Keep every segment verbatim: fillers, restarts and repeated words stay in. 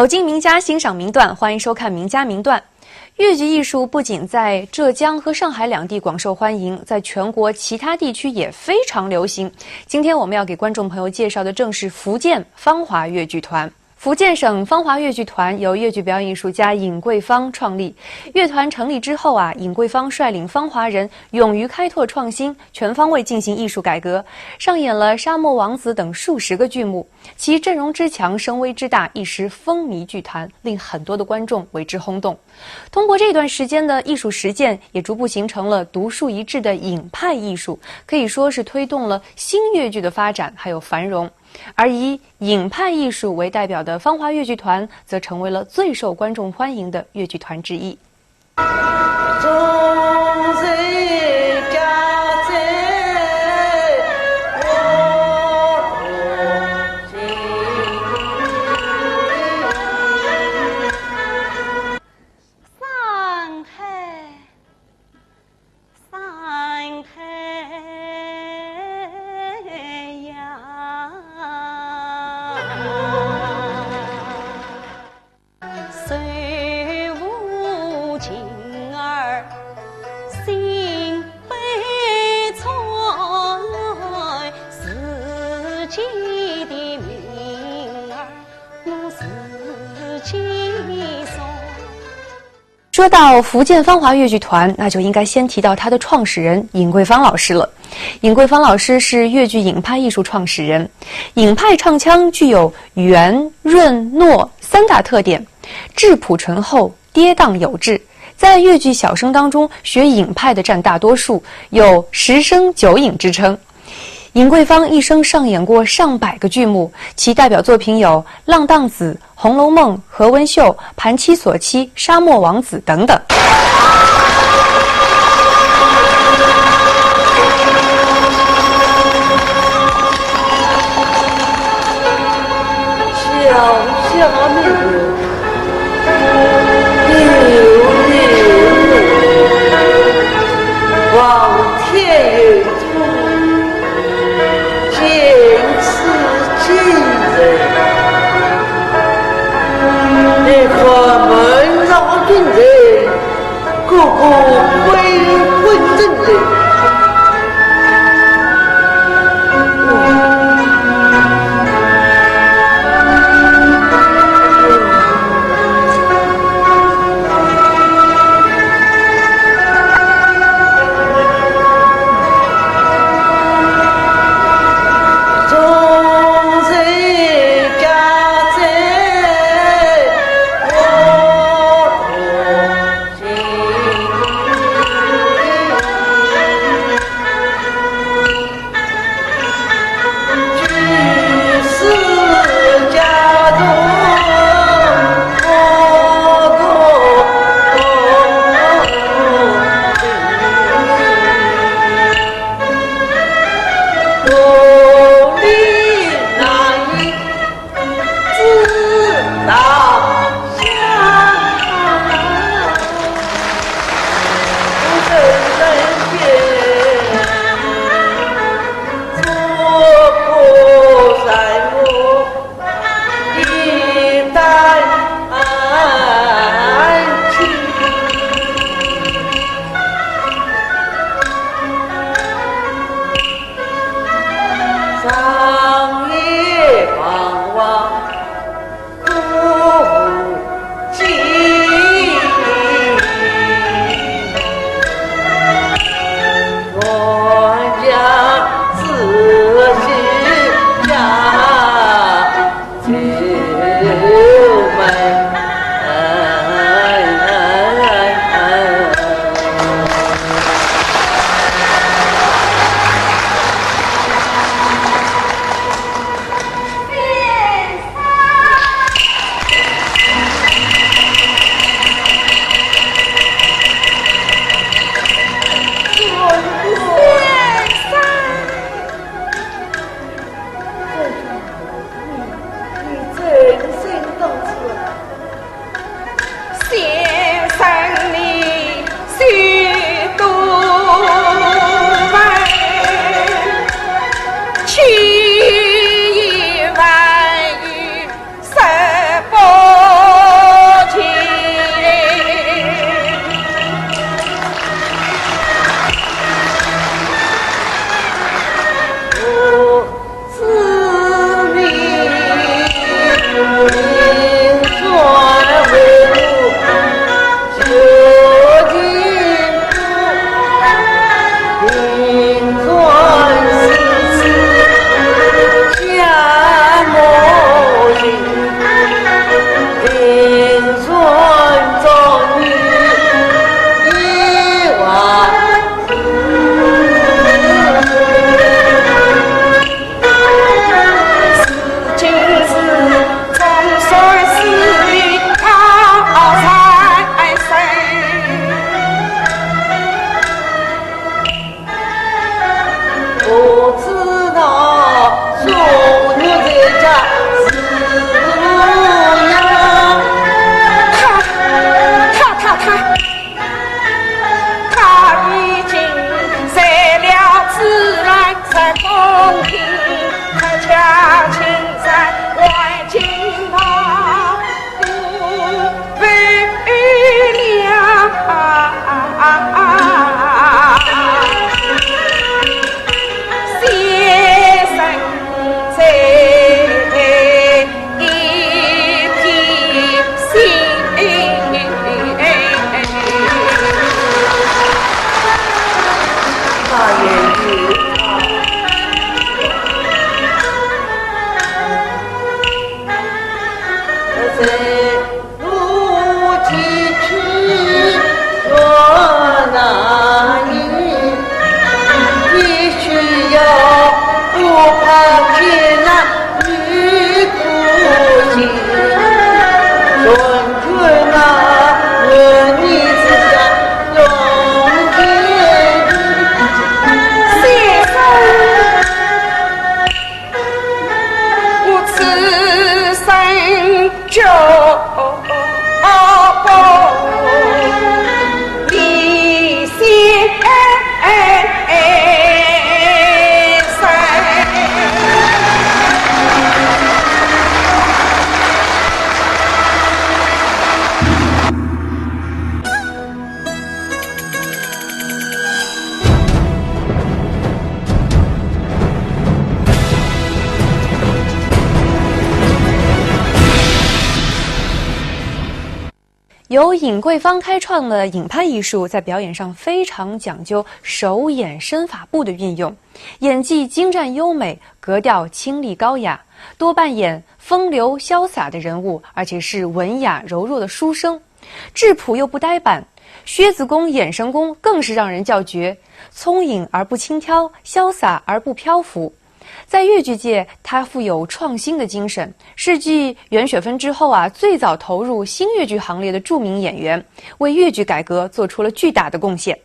走进名家，欣赏名段，欢迎收看《名家名段》。越剧艺术不仅在浙江和上海两地广受欢迎，在全国其他地区也非常流行。今天我们要给观众朋友介绍的正是福建芳华越剧团。福建省芳华越剧团由越剧表演艺术家尹桂芳创立。乐团成立之后啊，尹桂芳率领芳华人勇于开拓创新，全方位进行艺术改革，上演了《沙漠王子》等数十个剧目。 其阵容之强、声威之大，一时风靡剧坛，令很多的观众为之轰动。通过这段时间的艺术实践，也逐步形成了独树一帜的尹派艺术，可以说是推动了新越剧的发展还有繁荣。而以尹派艺术为代表的芳华越剧团，则成为了最受观众欢迎的越剧团之一。 上海，上海呀。 说到福建芳华越剧团，那就应该先提到它的创始人尹桂芳老师了。尹桂芳老师是越剧尹派艺术创始人。尹派唱腔具有圆、润、糯三大特点，质朴醇厚，跌宕有致。在越剧小生当中，学尹派的占大多数，有“十生九尹”之称。尹桂芳一生上演过上百个剧目，其代表作品有《浪荡子》《红楼梦》《何文秀》《盘妻索妻》《沙漠王子》等等。 个个归归正正。我此生就离仙山。由尹桂芳开创的尹派艺术，在表演上非常讲究手眼身法步的运用，演技精湛优美，格调清丽高雅，多扮演风流潇洒的人物，而且是文雅柔弱的书生。 质朴又不呆板。薛子公、眼神功更是让人叫绝，聪颖而不轻佻，潇洒而不漂浮。在越剧界，他富有创新的精神，是继袁雪芬之后啊，最早投入新越剧行列的著名演员，为越剧改革做出了巨大的贡献。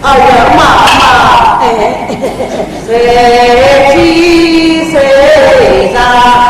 哎呀，妈妈，哎，你啥不在乎？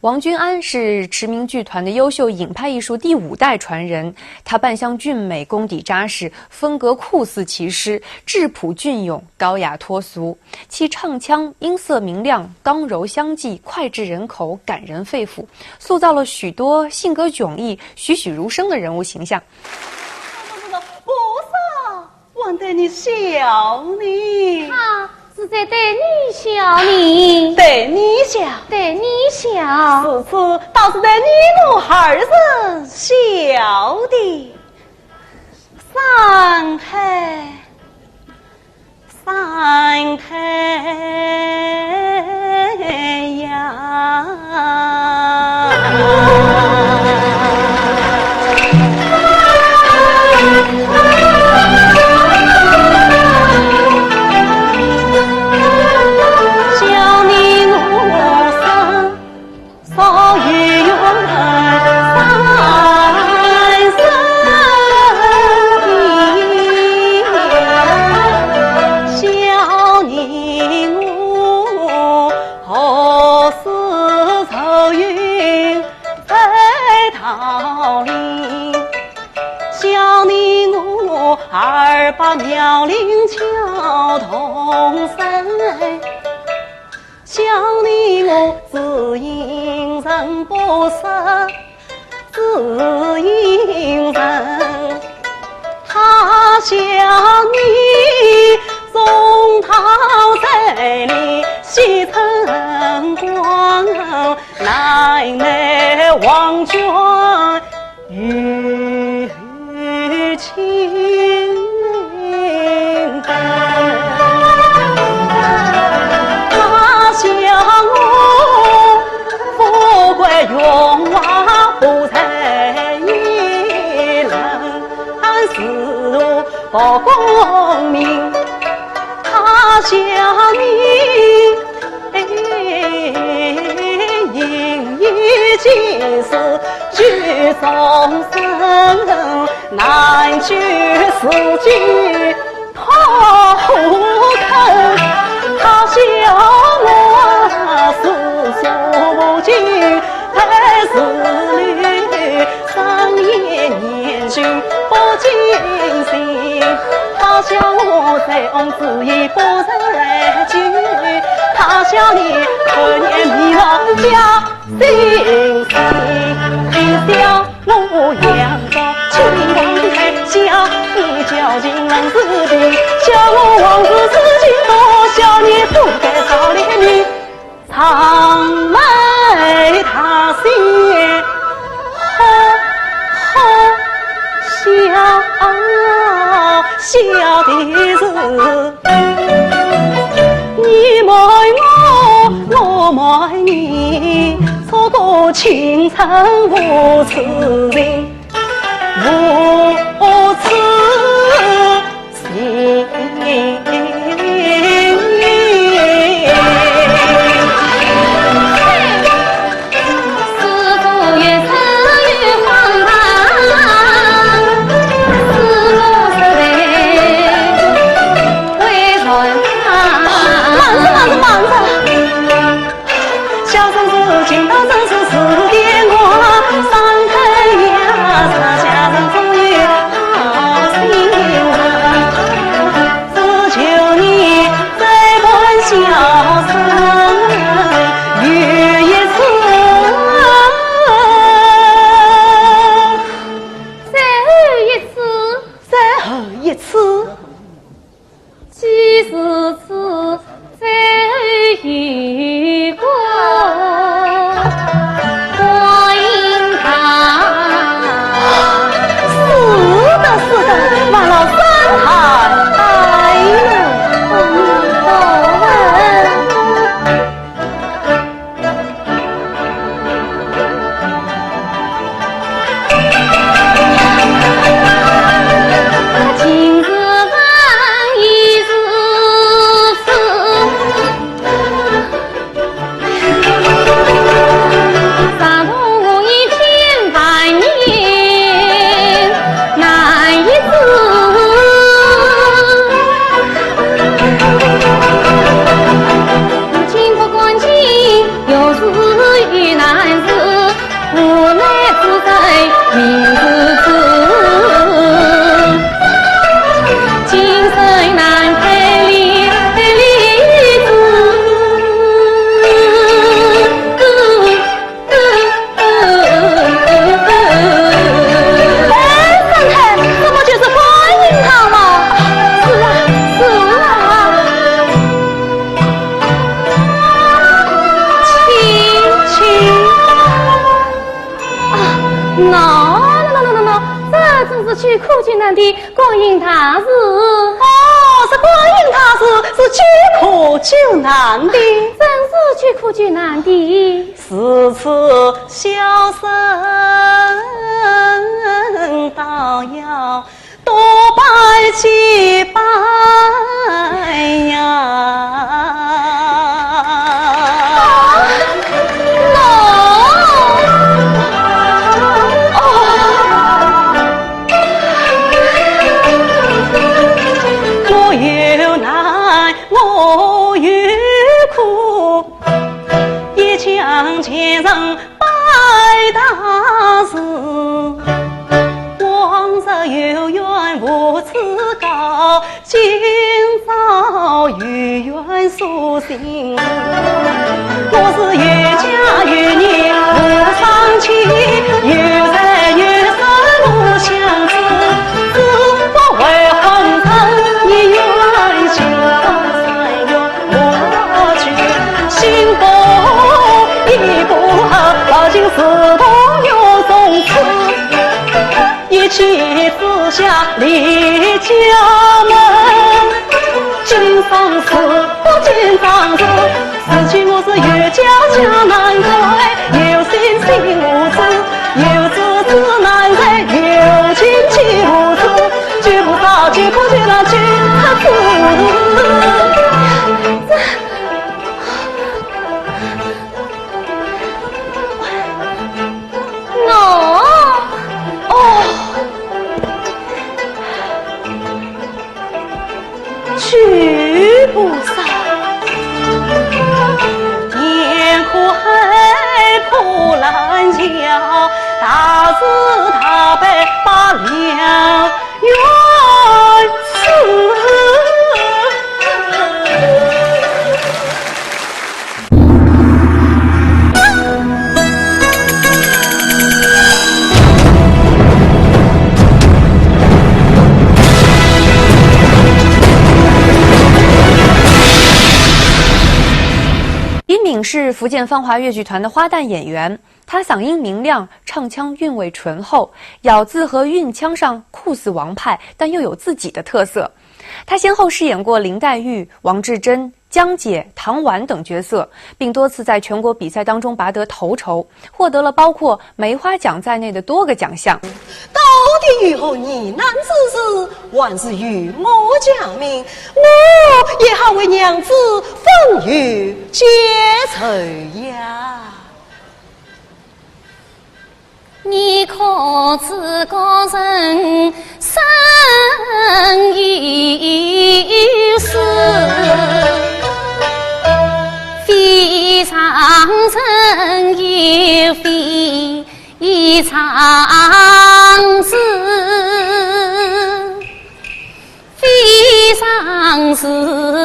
王君安是驰名剧团的优秀尹派艺术第五代传人，他扮相俊美，功底扎实，风格酷似奇师，质朴隽永，高雅脱俗。其唱腔音色明亮，刚柔相济，脍炙人口，感人肺腑，塑造了许多性格迥异、栩栩如生的人物形象。不是，我对你笑呢。他是在对你笑呢。对你笑。对你笑。是，是，倒是对你我二人笑的。山海，山海呀。 二把描林桥东山，想你我知音人不识知音人，他想你中道在里西城光，难耐王君救苦救难的观音大士。哦，是观音大士，是救苦救难的。真是救苦救难的。如此孝顺，倒要多拜几拜呀。 我有难，我有苦，一腔前程拜大士。往日有缘无处告，今朝有缘书信。我是有家有业无双亲，有财有势无相知，只不为红尘一愿，心不善愿莫去，心不善愿不好，好情自动有从此。 一气之下离家门，今生死不见长日。如今我是有家家难归，有心心无主，有子子难在，有亲戚无处，救菩萨救苦救难救客子。 喏，哦，救菩萨。天空海阔难桥，大慈大悲把良缘赐。 林敏是福建芳华越剧团的花旦演员，她嗓音明亮，唱腔韵味醇厚，咬字和韵腔上酷似王派，但又有自己的特色。她先后饰演过林黛玉、王志贞、 江姐、唐婉等角色，并多次在全国比赛当中拔得头筹，获得了包括梅花奖在内的多个奖项。到底有何疑难之事，还是与我讲明，我也好为娘子分忧解愁呀。 你可知古人生有死，非常人有非常死。 非常是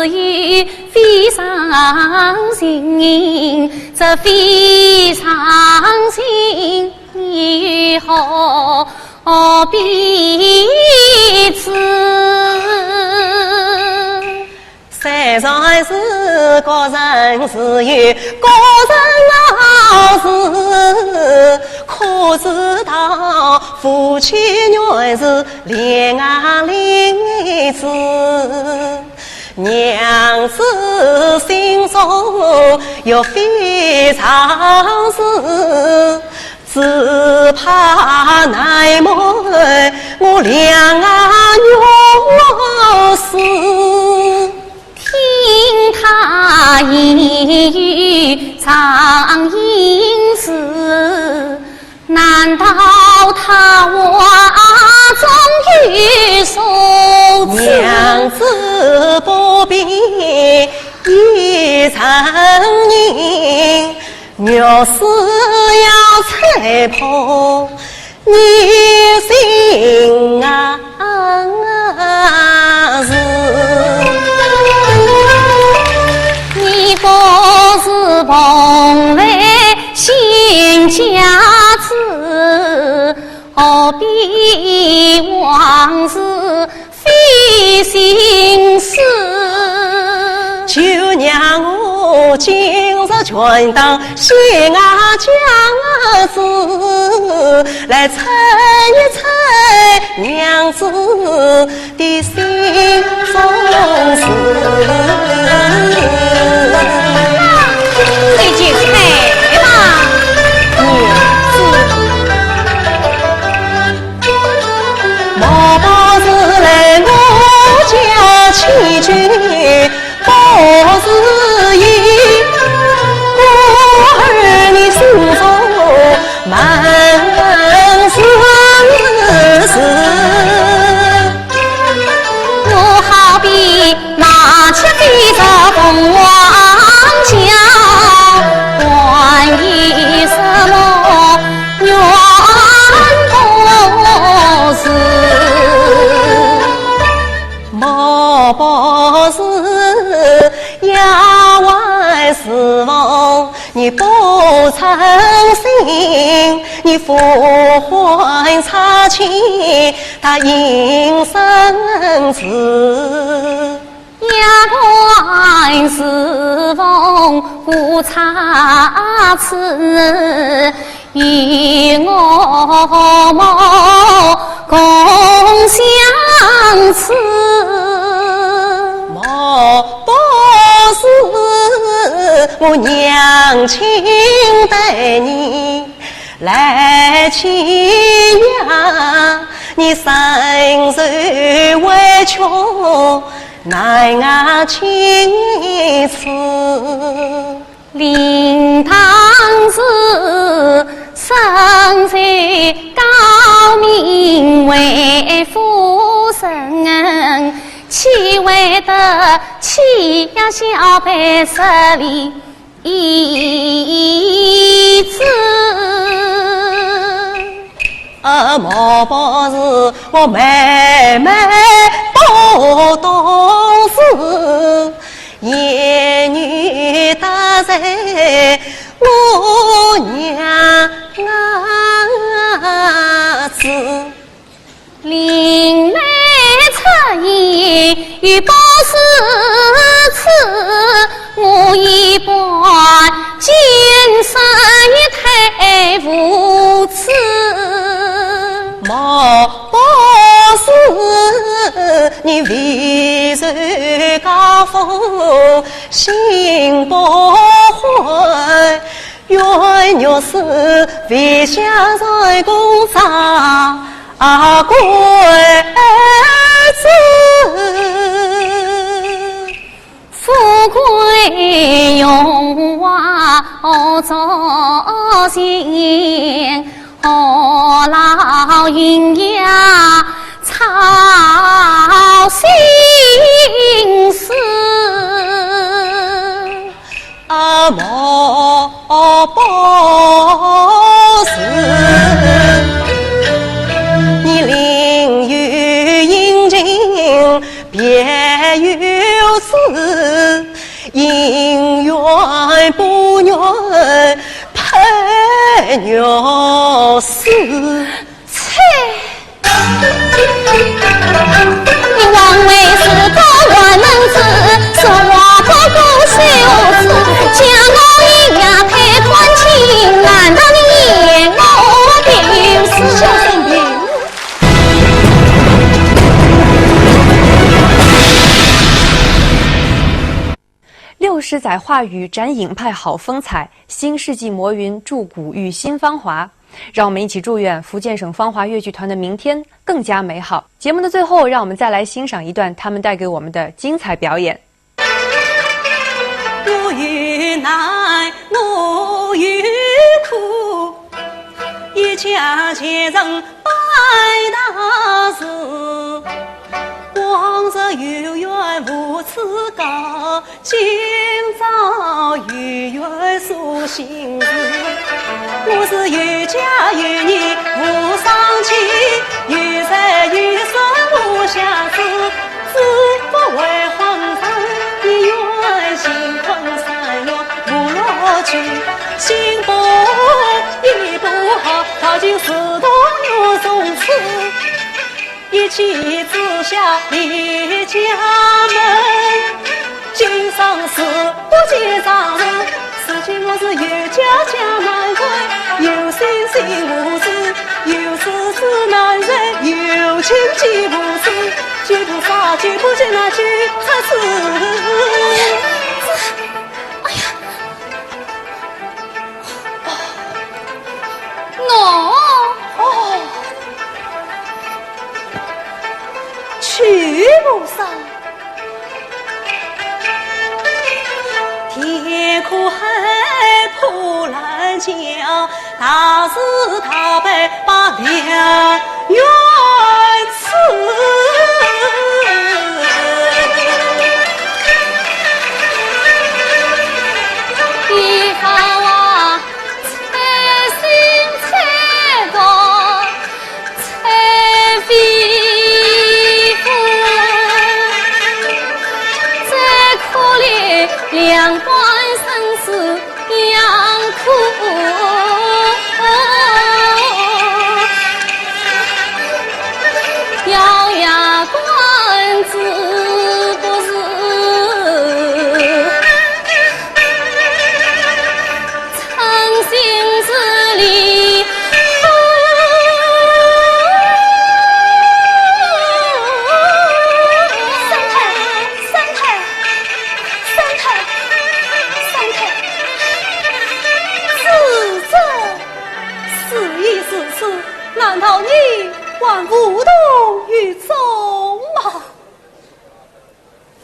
有，非常情，这非常情又何必至？虽然是古人自有古人好事，可知道夫妻原是 恋爱里子，娘子心中有非常事，只怕难瞒我两眼有事。听他言语常应是， 难道他话中有所指？娘子不必一人言，若是要猜破你心啊 事。你不是蓬莱仙家子，何必往事费心思？就让我今日全当仙家子，来猜一猜娘你就不是一个儿女心中满是事。我好比麻雀飞到凤凰桥，还有什么怨不是？ 莫不是夜晚时分，你不称心，你呼唤差遣，他应声至。夜半时分，无差此， 与我谋共相思。莫不是我娘亲待你来欺压，你深受委屈，难挨启齿。 临当时身在高明为夫人，岂会得欺压小辈势利一子？啊，莫不是我妹妹不懂事， 言语得罪我娘子。林妹出言又不是此，我一般见色也太无耻。莫不是你未曾高峰 心不欢，冤冤是为相思共伤啊，鬼子。富贵荣华何足惜，何劳云霞操心事。 啊，莫不是你另有隐情别有事，因缘不愿配玉丝。切！ 六十载话语展影派好风采，新世纪魔云著古玉新芳华。让我们一起祝愿福建省芳华越剧团的明天更加美好。节目的最后，让我们再来欣赏一段他们带给我们的精彩表演。我有难，我有苦，一家前程 拜大师，往日有缘无处告，今朝有缘说心事。我是有家有业无商妻，有财有势无相思，只不为荒山一院，新婚三月无乐趣，新妇 一不好，踏进死亡院从此，一气之下离家门。今生死不见丈人，如今我是有家家难归，有心心无处，有处处难睡，有情寄无处，救菩萨救不见那救出处。 哎呀，我，哦，救菩萨，家，大慈大悲把良缘赐。一方啊，财星财旦 财非富，再可怜两官生死样苦。咬牙关子不是 诚心之礼。三太，三太，三太，三太，是这，事已至此，难道你还无动于衷吗？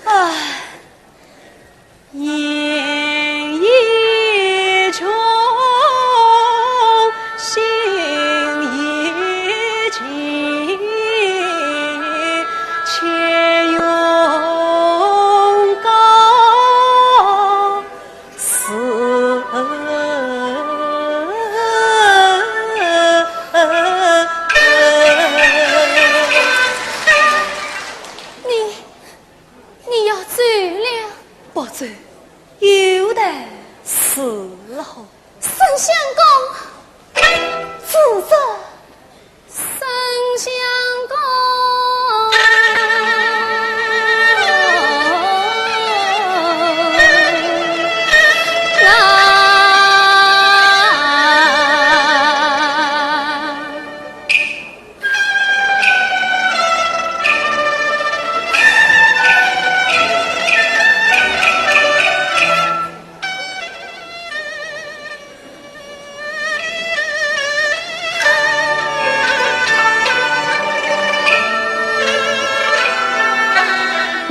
唉，言已穷，心已尽，且用告辞。你 你要走了？不走，有的是路。沈相公，住手！沈相公啊！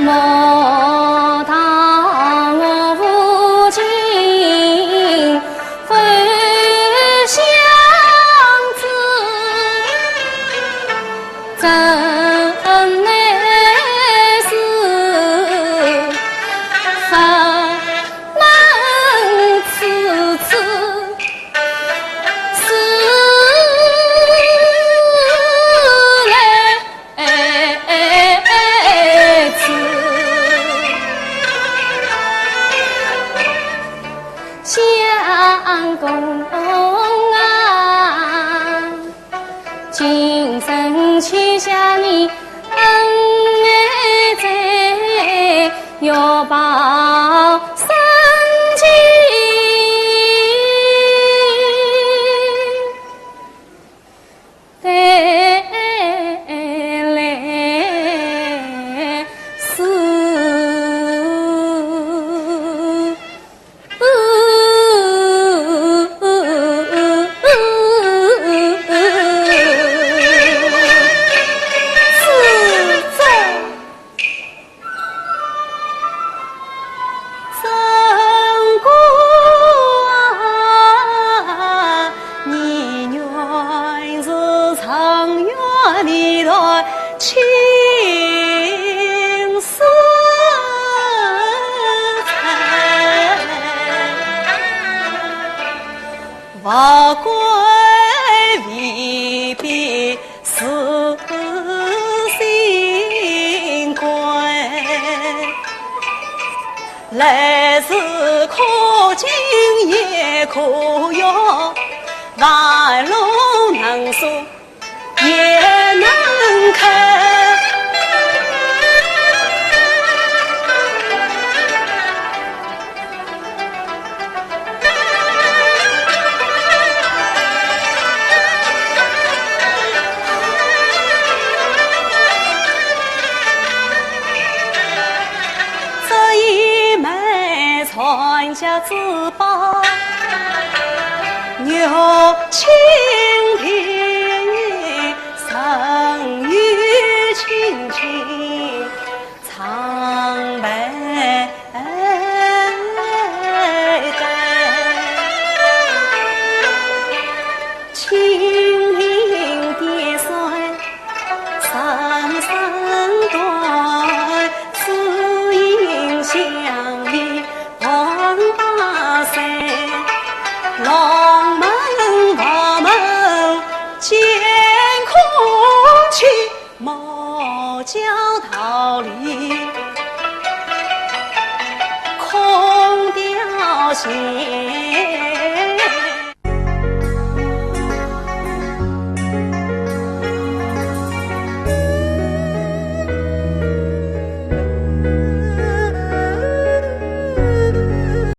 莫道我无情 不祥子，怎奈是佛门此次是来 子。相公啊，今生欠下你恩爱再要报三千。 带来是正宫啊，你原是状元的亲师侄，不敢未必 是新官，来世可敬也可怨，万路能疏也能开。 这一枚传家之宝，玉清平，神玉清清， 常佩戴。小道理，空调心。